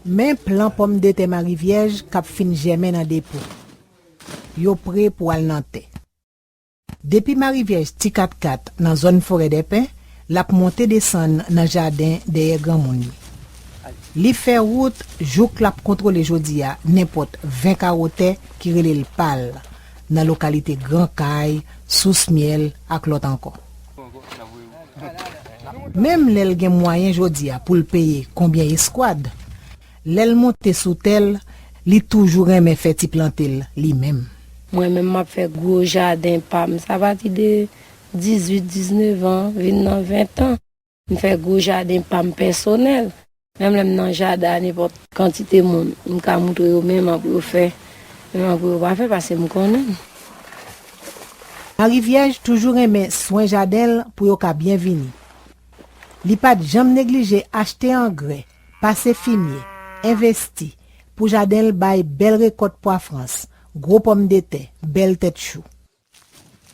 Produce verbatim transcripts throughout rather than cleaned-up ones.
Men plan pòmdetè Marivyèj k ap fin jèmen nan depo. Yo pre pou al nan tè. Depi Marivyèj Ti Katkat nan zòn Forèdèpen, l ap monte desann nan jaden dèyè granmoun li. Li fè wout jouk l ap kontwole jodi a nenpòt ven kawo tè ki rele l pa l nan lokalite Gran Kay, Sous Myèl ak lòt ankò. Menm lè l gen mwayen jodi a pou l peye konbyen eskwad, lè l monte sou tè l, li toujou renmen fè ti plante l li menm. Mwen menm m ap fè gwo jaden pa m. Sa pati de dizuit, diznèf an, vin nan ven an. M fè gwo jaden pa m pèsonèl. Menm lè m nan jaden a nenpòt kantite moun, m ka moutre yo menm an pou yo fè, menm an pou yo pa fè, paske m konnen. Marivyèj toujou renmen swen jaden l pou yo ka byen vini. Li pa t janm neglije achte angrè, pase fimye, envesti pou jaden l bay bèl rekòt pwa frans, gwo pòmdetè, bèl tèt chou.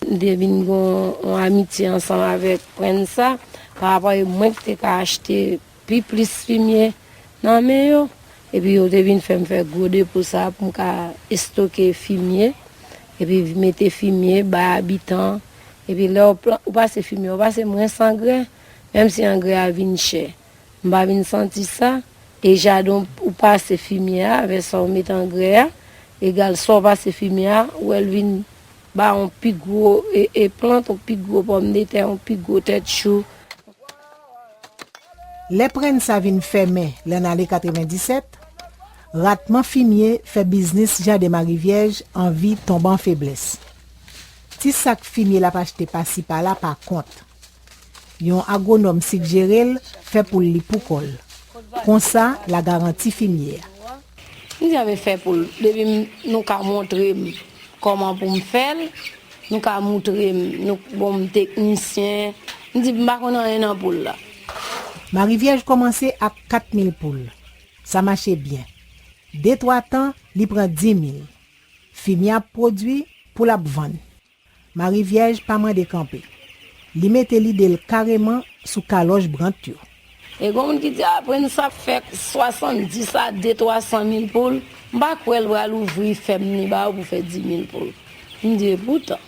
M te vin gen yon amitye ansanm avèk Prensa, parapò e mwen ki te ka achte pi plis fimye nan men yo. Epi yo te vin fè m fè gwo depo sa pou m ka estoke fimye, epi mete fimye, bay abitan. Epi lè w pla-, ou pase fimye, ou pase mwens angrè, menm si angrè a vin chè. M pa vin santi sa. E jaden w, ou pase fimye a, avè sa w met angrè a, egal sa w pase fimye a, ou wè l vin ba yon pi gwo e, e plant, yon pi gwo pòmdetè, yon pi gwo tèt chou. Lè Prensa vin fèmen lè n ale katrevendisèt, ratman fimye fè biznis jaden Marivyèj anvi tonbe an feblès. Ti sak fimye l ap achte pasi pala pa kont. Yon agwonòm sigjere l fè poul li pou kò l. Konsa, l a garanti fimye a. M di, "Anben fè poul, depi m, nou ka montre m kòman pou m fè l, nou ka moutre m, nou bon m teknisyen." M di, "M pa konn anyen nan poul la." Marivyèj kòmanse ak kat mil poul. Sa mache byen. De twa tan, li pran dis mil. Fimye ap pwodui, poul ap vann. Marivyèj pa mande kanpe. Li mete lide l kareman sou kalòj brant yo. E gen moun ki di, "A, Prensa fè swasanndis a de twa san mil poul, m pa kwè l pral ouvri fèm li ba ou pou fè dis mil poul." M di, "Epoutan."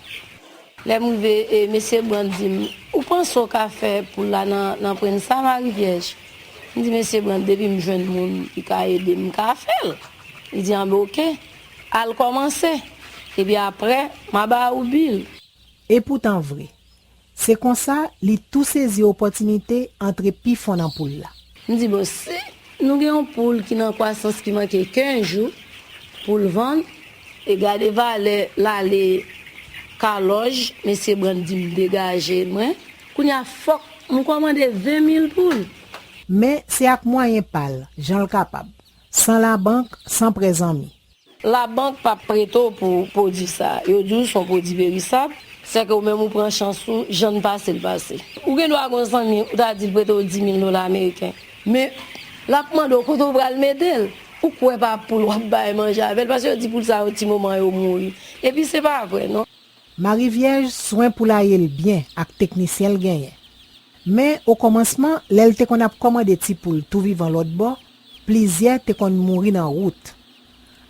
Lè m rive, e, mesye Brant di m, "Ou panse w ka fè poul la nan, nan Prensa, Marivyèj?" M di, "Mesye Brant, depi m jwenn moun ki ka ede m, m ka fè l." Li di, "Anben, oke, al kòmanse. Epi apre, m a ba ou bil." Epoutan vre. Se konsa, li tou sezi opòtinite antre pi fon nan poul la. M di, "Bon, si nou gen yon poul ki nan kwasans ki manke kenz jou pou l vann, e gade valè l ale kalòj, mesye Brant di m degaje mwen. Kounye a, fòk m kòmande ven mil poul." Men, se ak mwayen pa l, jan l kapab. San labank, san prè zanmi. Labank p ap prete w pou pwodui sa. Yo di w se yon pwodui perisab, sèke ou menm ou pran chans ou, jan n pase l pase. Ou gen dwa gen yon zanmi, ou ta di l prete w dis mil dola ameriken. Men, l ap mande w kote w pral mete l. Ou kwè pa poul w ap bay manje avè l, paske yo di poul sa yo ti moman yo mouri. Epi se pa vre, non. Marivyèj swen poulaye l byen ak teknisyen l genyen. Men, okòmansman, lè l te konn ap kòmande ti poul tou vivan lòt bò, plizyè te konn mouri nan wout.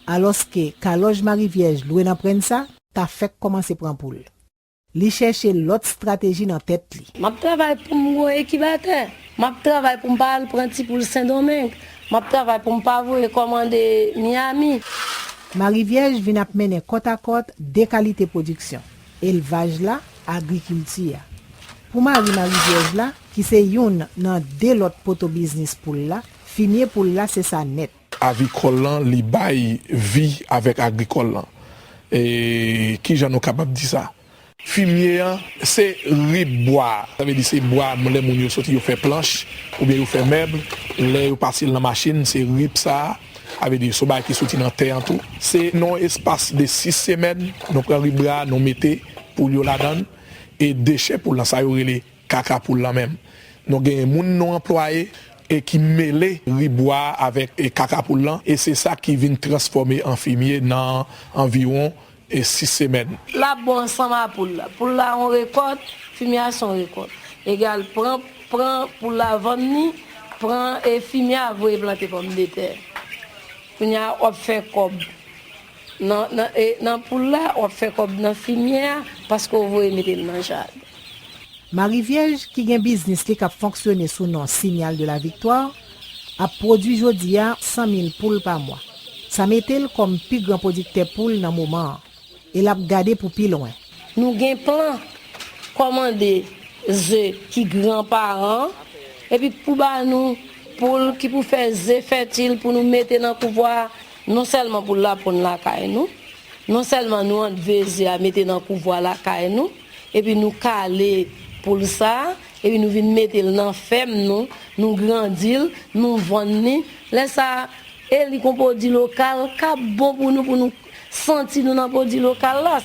Alòske kalòj Marivyèj lwe nan Prensa ta fèk kòmanse pran poul. Li chèche lòt estrateji nan tèt li. M ap travay pou m gen yon ekibatè. M ap travay pou m pa al pran ti poul Sendomeng. M ap travay pou m pa voye kòmande Miami. Marivyèj vin ap mennen kòtakòt de kalite pwodiksyon, elvaj la, agrikilti a. Pou mari Marivyèj la, ki se youn nan de lòt poto biznis poul la, fimye poul la se sa nèt. Avik kòl lan, li bay vi avèk agrikòl lan. E kijan nou kapab di sa? Fimye an, se rib bwa a. Sa vle di se bwa, lè moun yo soti, yo fè planch, oubyen yo fè mèb, lè yo pase l nan machin, se rib sa a. Sa vle di se yon bagay ki soti nan tè an tou. Se nan yon espas de sis semèn, nou pran rib bwa a, nou mete poul yo ladan l, e dechè poul lan, sa yo rele kaka poul lan menm. Nou gen moun nou anplwaye e ki mele rib bwa a avèk, e, kaka poul lan, e se sa ki vin transfòme an fimye nan anviwon, e, sis semèn. L ap bon ansanm a poul la. Poul la yon rekòt, fimye a se yon rekòt. Egal, pran, pran poul la, vann li, pran, e, fimye a voye plante pòmdetè. Kounye a w ap fè kòb nan, nan, e, nan poul la, w ap fè kòb nan fimyè a, paske w voye mete l nan jaden. Mari Vyèj, ki gen biznis li k ap fonksyone sou non Signal de la Victoire, ap pwodui jodi a san mil poul pa mwa. Sa mete l kòm pi gran pwodiktè poul nan moman an, e l ap gade pou pi lwen. Nou gen plan kòmande ze ki gran paran, epi pou ba nou poul ki pou fè ze fètil pou nou mete nan kouvwa a, non sèlman poul la ponn lakay nou, non sèlman nou anlve ze a mete nan kouvwa lakay nou, epi nou kale poul sa a, epi nou vin mete l nan fèm nou, nou grandi l, nou vann li. Lè sa a, e li gon pwodui lokal k ap bon pou nou, pou nou santi nou nan pwodui lokal la.